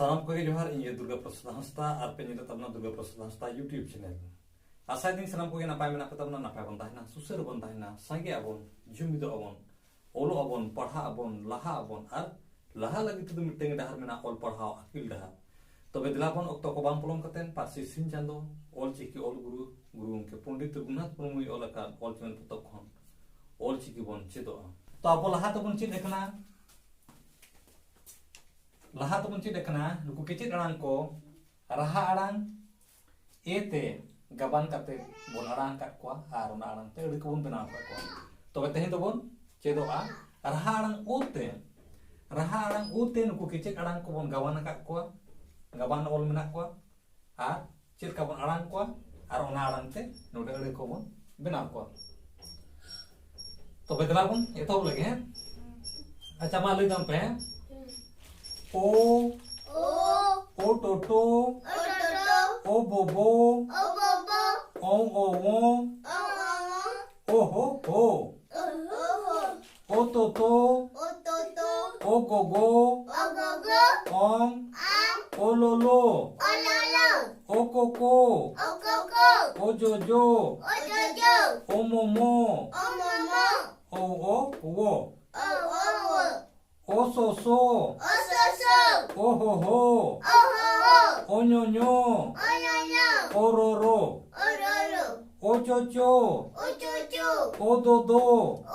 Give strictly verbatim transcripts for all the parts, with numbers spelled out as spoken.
ᱥᱟᱱᱟᱢ ᱠᱚᱜᱮ ᱡᱚᱦᱟᱨ᱾ ᱤᱧ ᱜᱮ ᱫᱩᱨᱜᱟ ᱯᱨᱚᱥᱟᱫᱽ ᱦᱟᱸᱥᱫᱟ ᱟᱨ ᱯᱮ ᱧᱮᱞᱮᱫ ᱛᱟᱵᱚᱱᱟ ᱫᱩᱨᱜᱟ ᱯᱨᱚᱥᱟᱫᱽ ᱦᱟᱸᱥᱫᱟ YouTube ᱪᱮᱱᱮᱞ᱾ ᱟᱥᱟᱭ ᱫᱟᱹᱧ ᱥᱟᱱᱟᱢ ᱠᱚᱜᱮ ᱱᱟᱯᱟᱭ ᱢᱮᱱᱟᱜ ᱯᱮ ᱛᱟᱵᱚᱱᱟ, ᱱᱟᱯᱟᱭ ᱵᱚᱱ ᱛᱟᱦᱮᱱᱟ, ᱥᱩᱥᱟᱹᱨ ᱵᱚᱱ ᱛᱟᱦᱮᱱᱟ, ᱥᱟᱸᱜᱮ ᱟᱵᱚᱱ, ᱡᱩᱢᱤᱫᱚᱜ ᱟᱵᱚᱱ, ᱚᱞᱚᱜ ᱟᱵᱚᱱ, ᱯᱟᱲᱦᱟᱜ ᱟᱵᱚᱱ, ᱞᱟᱦᱟᱜ ᱟᱵᱚᱱ᱾ ᱟᱨ ᱞᱟᱦᱟ ᱞᱟᱹᱜᱤᱫ ᱛᱮᱫᱚ ᱢᱤᱫᱴᱟᱝ ᱜᱮ ᱰᱟᱦᱟᱨ ᱢᱮᱱᱟᱜᱼᱟ, ᱚᱞ ᱯᱟᱲᱦᱟᱣ ᱟᱹᱠᱤᱞ ᱰᱟᱦᱟᱨ᱾ ᱛᱚᱵᱮ ᱫᱮᱞᱟ ᱵᱚᱱ ᱚᱠᱛᱚ ᱠᱚ ᱵᱟᱝ ᱯᱚᱞᱚᱢ ᱠᱟᱛᱮ ᱯᱟᱹᱨᱥᱤ ᱥᱤᱧ ᱪᱟᱸᱫᱚ ᱚᱞ ᱪᱤᱠᱤ ᱚᱞ ᱜᱩᱨᱩ ᱜᱩᱨᱩ ᱜᱚᱢᱠᱮ ᱯᱚᱱᱰᱤᱛ ᱨᱚᱜᱷᱩᱱᱟᱛᱷ ᱢᱩᱨᱢᱩᱭ ᱚᱞ ᱟᱠᱟᱫ ᱚᱞ ᱪᱮᱢᱮᱫ ᱯᱚᱛᱚᱵ ᱠᱷᱚᱱ ᱚᱞ ᱪᱤᱠᱤ ᱵᱚᱱ ᱪᱮᱫᱚᱜᱼᱟ᱾ ᱛᱚ ᱟᱵᱚ ᱞᱟᱦᱟ ᱛᱮᱵᱚᱱ ᱪᱮᱫ ᱟᱠᱟᱱᱟ, ᱞᱟᱦᱟ ᱛᱮᱵᱚᱱ ᱪᱮᱫ ᱟᱠᱟᱱᱟ ᱱᱩᱠᱩ ᱠᱮᱪᱮᱫ ᱟᱲᱟᱝ ᱠᱚ ᱨᱟᱦᱟ ᱟᱲᱟᱝ ᱮ ᱛᱮ ᱜᱟᱵᱟᱱ ᱠᱟᱛᱮ ᱵᱚᱱ ᱟᱲᱟᱝ ᱟᱠᱟᱫ ᱠᱚᱣᱟ ᱟᱨ ᱚᱱᱟ ᱟᱲᱟᱝ ᱛᱮ ᱟᱹᱲᱟᱹ ᱠᱚᱵᱚᱱ ᱵᱮᱱᱟᱣ ᱟᱠᱟᱫ ᱠᱚᱣᱟ᱾ ᱛᱚᱵᱮ ᱛᱮᱦᱮᱧ ᱫᱚᱵᱚᱱ ᱪᱮᱫᱚᱜᱼᱟ ᱨᱟᱦᱟ ᱟᱲᱟᱝ ᱳ ᱛᱮ᱾ ᱨᱟᱦᱟ ᱟᱲᱟᱝ ᱳ ᱛᱮ ᱱᱩᱠᱩ ᱠᱮᱪᱮᱫ ᱟᱲᱟᱝ ᱠᱚᱵᱚᱱ ᱜᱟᱵᱟᱱ ᱟᱠᱟᱫ ᱠᱚᱣᱟ, ᱜᱟᱵᱟᱱ ᱚᱞ ᱢᱮᱱᱟᱜ ᱠᱚᱣᱟ ᱟᱨ ᱪᱮᱫ ᱞᱮᱠᱟ ᱵᱚᱱ ᱟᱲᱟᱝ ᱠᱚᱣᱟ ᱟᱨ ᱚᱱᱟ ᱟᱲᱟᱝ ᱛᱮ ᱱᱚᱰᱮ ᱟᱹᱲᱟᱹ ᱠᱚᱵᱚᱱ ᱵᱮᱱᱟᱣ ᱠᱚᱣᱟ᱾ ᱛᱚᱵᱮ ᱫᱮᱞᱟ ᱵᱚᱱ ᱮᱛᱚᱦᱚᱵ ᱞᱮᱜᱮ, ᱦᱮᱸ? ᱟᱪᱪᱷᱟ, ᱢᱟ ᱞᱟᱹᱭ ᱛᱟᱢ ᱯᱮ, ᱦᱮᱸ? ᱳ, ᱳ, ᱳ ᱴᱳᱴᱳ, ᱳ ᱴᱳᱴᱳ, ᱳ ᱵᱳᱵᱳ, ᱳ ᱵᱳᱵᱳ, ᱳ ᱳ ᱳ, ᱳ ᱳ ᱳ, ᱳ ᱦᱳ ᱦᱳ, ᱳ ᱦᱳ ᱦᱳ, ᱳ ᱛᱳᱛᱳ, ᱳ ᱛᱳᱛᱳ, ᱳ ᱜᱳᱜᱳ, ᱳ ᱜᱳᱜᱳ, ᱚᱝ, ᱟᱝ, ᱳ ᱞᱳᱞᱳ, ᱳ ᱞᱳᱞᱳ, ᱳ ᱠᱳᱠᱳ, ᱳ ᱠᱳᱠᱳ, ᱳ ᱡᱚᱡᱚ, ᱳ ᱡᱚᱡᱚ, ᱳ ᱢᱳᱢᱳ, ᱳ ᱢᱳᱢᱳ, ᱳ ᱳ ᱳ, ᱳ ᱳ ᱳ, ᱳ ᱥᱳᱥᱳ, ᱳ ᱥᱳᱥᱳ, ᱳ ᱦᱳ ᱦᱳ, ᱳ ᱦᱳ ᱦᱳ, ᱳ ᱧᱳᱧᱳ, ᱳ ᱧᱳᱧᱳ, ᱳ ᱨᱳᱨᱳ, ᱳ ᱨᱳᱨᱳ, ᱳ ᱪᱳᱪᱳ, ᱳ ᱪᱳᱪᱳ, ᱳ ᱫᱳᱫᱳ,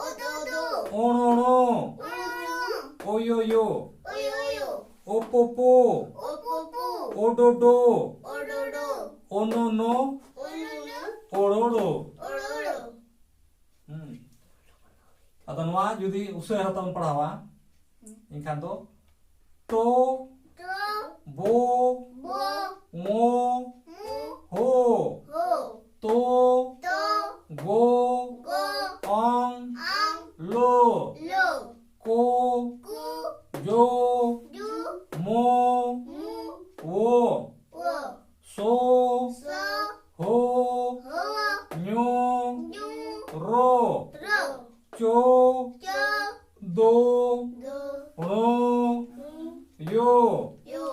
ᱳ ᱫᱳᱫᱳ, ᱳ ᱲᱳᱲᱳ, ᱳ ᱲᱳᱲᱳ, ᱳ ᱭᱳᱭᱳ, ᱳ ᱭᱳᱭᱳ, ᱳ ᱯᱳᱯᱳ, ᱳ ᱯᱳᱯᱳ, ᱳ ᱰᱳᱰᱳ, ᱳ ᱰᱳᱰᱳ, ᱳ ᱱᱳᱱᱳ, ᱳ ᱱᱳᱱᱳ, ᱳ ᱲᱳᱲᱳ, ᱳ ᱲᱳᱲᱳ᱾ ᱦᱩᱸ᱾ ᱟᱫᱚ ᱱᱚᱣᱟ ᱡᱩᱫᱤ ᱩᱥᱟᱹᱨᱟ ᱛᱮᱵᱚᱱ ᱯᱟᱲᱦᱟᱣᱟ, ᱮᱱᱠᱷᱟᱱ ᱫᱚ ᱛᱳ, ᱛᱳ, ᱵᱳ, ᱵᱳ, ᱢᱳ, ᱢᱳ, ᱦᱳ, ᱦᱳ, ᱛᱳ, ᱛᱳ, ᱜᱳ, ᱜᱳ, ᱚᱝ, ᱚᱝ, ᱞᱳ, ᱞᱳ, ᱠᱳ, ᱠᱳ, ᱡᱳ, ᱡᱳ, ᱢᱳ, ᱢᱳ, ᱳ, ᱳ, ᱥᱳ, ᱥᱳ, ᱦᱳ, ᱦᱳ, ᱧᱳ, ᱧᱳ, ᱨᱳ, ᱨᱳ, ᱪᱳ, ᱪᱳ, ᱫᱳ, ᱫᱳ, ᱲᱳ, ᱦᱩᱸ, ᱭᱳ, ᱭᱳ,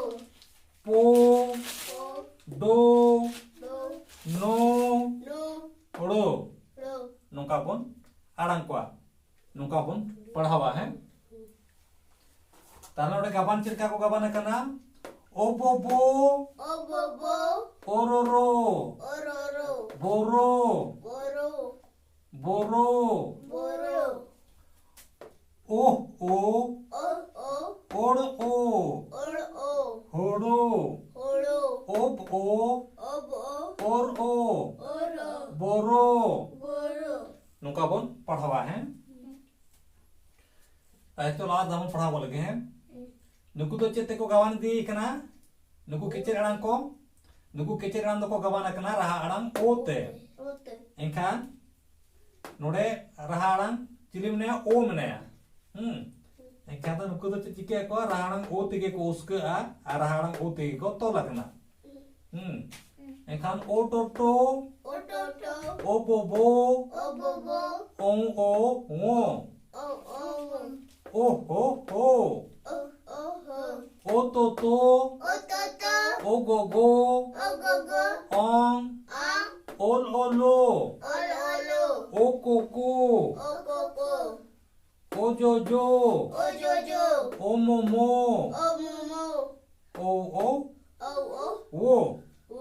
ᱱᱚ, ᱱᱚ, ᱱᱚ, ᱲᱚ᱾ ᱲᱚ᱾ ᱱᱚᱝᱠᱟ ᱵᱚᱱ ᱟᱲᱟᱝ ᱠᱚᱣᱟ, ᱱᱚᱝᱠᱟ ᱵᱚᱱ ᱯᱟᱲᱦᱟᱣᱟ᱾ ᱦᱮᱸ, ᱛᱟᱦᱞᱮ ᱚᱸᱰᱮ ᱜᱟᱵᱟᱱ ᱪᱮᱫ ᱞᱮᱠᱟ ᱠᱚ ᱜᱟᱵᱟᱱ ᱟᱠᱟᱱᱟ? ᱚ ᱵᱚ ᱵᱚ, ᱚ ᱵᱚ ᱵᱚ, ᱚ ᱨᱚ ᱨᱚ, ᱚ ᱨᱚ ᱨᱚ, ᱵᱚ ᱨᱚ, ᱵᱚ ᱨᱚ, ᱵᱚ ᱨᱚ, ᱵᱚ ᱨᱚ, ᱳᱦ ᱳ, ᱳᱦ ᱳ, ᱳᱲ ᱳ, ᱳᱲ ᱳ, ᱦᱳᱲᱳ, ᱦᱳᱲᱳ, ᱳᱵ ᱳ, ᱳᱵ ᱳ, ᱳᱨ ᱳ, ᱳᱨ ᱳ, ᱵᱳᱨᱳ᱾ ᱵᱳᱨᱳ᱾ ᱱᱚᱝᱠᱟ ᱵᱚᱱ ᱯᱟᱲᱦᱟᱣᱟ᱾ ᱦᱮᱸ, ᱟᱪᱪᱷᱟ, ᱞᱟᱦᱟ ᱫᱷᱟᱣ ᱵᱚᱱ ᱯᱟᱲᱦᱟᱣ ᱞᱮᱜᱮ᱾ ᱦᱮᱸ, ᱱᱩᱠᱩ ᱫᱚ ᱪᱮᱫ ᱛᱮᱠᱚ ᱜᱟᱵᱟᱱ ᱤᱫᱤ ᱠᱟᱱᱟ? ᱱᱩᱠᱩ ᱠᱮᱪᱮᱫ ᱟᱲᱟᱝ ᱠᱚ, ᱱᱩᱠᱩ ᱠᱮᱪᱮᱫ ᱟᱲᱟᱝ ᱫᱚᱠᱚ ᱜᱟᱵᱟᱱ ᱟᱠᱟᱱᱟ ᱨᱟᱦᱟ ᱟᱲᱟᱝ ᱳ ᱛᱮ᱾ ᱳ ᱛᱮ᱾ ᱮᱱᱠᱷᱟᱱ ᱱᱚᱰᱮ ᱨᱟᱦᱟ ᱟᱲᱟᱝ ᱪᱤᱞᱤ ᱢᱮᱱᱟᱭᱟ? ᱳ ᱢᱮᱱᱟᱭᱟ᱾ ᱦᱩᱸ᱾ ᱮᱱᱠᱷᱟᱱ ᱫᱚ ᱱᱩᱠᱩ ᱫᱚ ᱪᱮᱫ ᱪᱤᱠᱟᱹᱭᱟᱠᱚ? ᱨᱟᱦᱟ ᱟᱲᱟᱝ ᱳ ᱛᱮᱜᱮ ᱠᱚ ᱩᱥᱠᱟᱹᱜᱼᱟ ᱟᱨ ᱨᱟᱦᱟ ᱟᱲᱟᱝ ᱳ ᱛᱮᱜᱮ ᱠᱚ ᱛᱚᱞ ᱟᱠᱟᱱᱟ᱾ ᱦᱩᱸ᱾ ᱮᱱᱠᱷᱟᱱ ᱳ ᱴᱳ ᱴᱳ, ᱳ ᱴᱳ ᱴᱳ, ᱳ ᱵᱳ ᱵᱳ, ᱳ ᱵᱳ ᱵᱳ, ᱳᱝ ᱳ ᱳ, ᱳ ᱳ ᱳ, ᱳ ᱦᱳ ᱦᱳ, ᱳ ᱳ ᱦᱳ, ᱳ ᱛᱳ ᱛᱳ, ᱳ ᱛᱳ ᱛᱳ, ᱳ ᱜᱳ ᱜᱳ, ᱳ ᱜᱳ ᱜᱳ, ᱚᱝ, ᱚᱝ, ᱳᱞ ᱳ ᱞᱳ, ᱳᱞ ᱳ ᱞᱳ, ᱳ ᱠᱳ ᱠᱳ, ᱳ ᱠᱳ ᱠᱳ, ᱳ ᱡᱳ ᱡᱳ, ᱳ ᱡᱳ ᱡᱳ, ᱳ ᱢᱳ ᱢᱳ, ᱳ ᱢᱳ ᱢᱳ, ᱳ ᱳ, ᱳ ᱳ, ᱳ, ᱳ,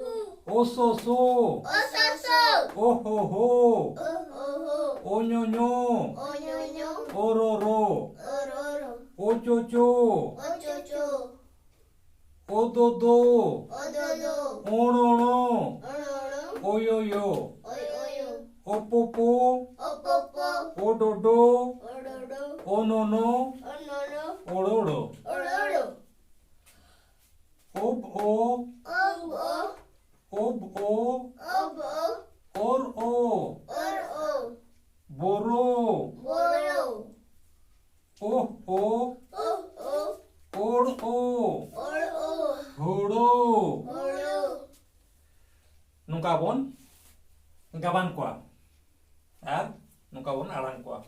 ᱳ ᱥᱳ ᱥᱳ, ᱳ ᱥᱳ ᱥᱳ, ᱳ ᱦᱳ ᱦᱳ, ᱳ ᱦᱳ ᱦᱳ, ᱳ ᱧᱳ ᱧᱳ, ᱳ ᱧᱳ ᱧᱳ, ᱳ ᱨᱳ ᱨᱳ, ᱳ ᱨᱳ ᱨᱳ, ᱳ ᱪᱳ ᱪᱳ, ᱳ ᱪᱳ ᱪᱳ, ᱳ ᱫᱳ ᱫᱳ, ᱳ ᱫᱳ ᱫᱳ, ᱳ ᱲᱳ ᱲᱳ, ᱳ ᱲᱳ ᱲᱳ, ᱳ ᱭᱳ ᱭᱳ, ᱳ ᱭᱳ ᱭᱳ, ᱳ ᱯᱳ ᱯᱳ, ᱳ ᱯᱳ ᱯᱳ, ᱳ ᱰᱳ ᱰᱳ, ᱳ ᱰᱳ ᱰᱳ, ᱳ ᱱᱳ ᱱᱳ, ᱳ ᱱᱳ ᱱᱳ, ᱳ ᱲᱳ ᱲᱳ, ᱳ ᱲᱳ ᱲᱳ, ᱳᱵ ᱳ, ᱳᱵ ᱳ, ᱳᱵ ᱳ, ᱳᱵ ᱳ, ᱳᱨ ᱳ, ᱳᱨ ᱳ, ᱵᱳᱨᱳ, ᱵᱳᱨᱳ, ᱳᱦ ᱳ, ᱳᱦ ᱳ, ᱳᱲ ᱳ, ᱳᱲ ᱳ, ᱦᱳᱲᱳ᱾ ᱦᱳᱲᱳ᱾ ᱱᱚᱝᱠᱟ ᱵᱚᱱ ᱜᱟᱵᱟᱱ ᱠᱚᱣᱟ ᱟᱨ ᱱᱚᱝᱠᱟ ᱵᱚᱱ ᱟᱲᱟᱝ ᱠᱚᱣᱟ᱾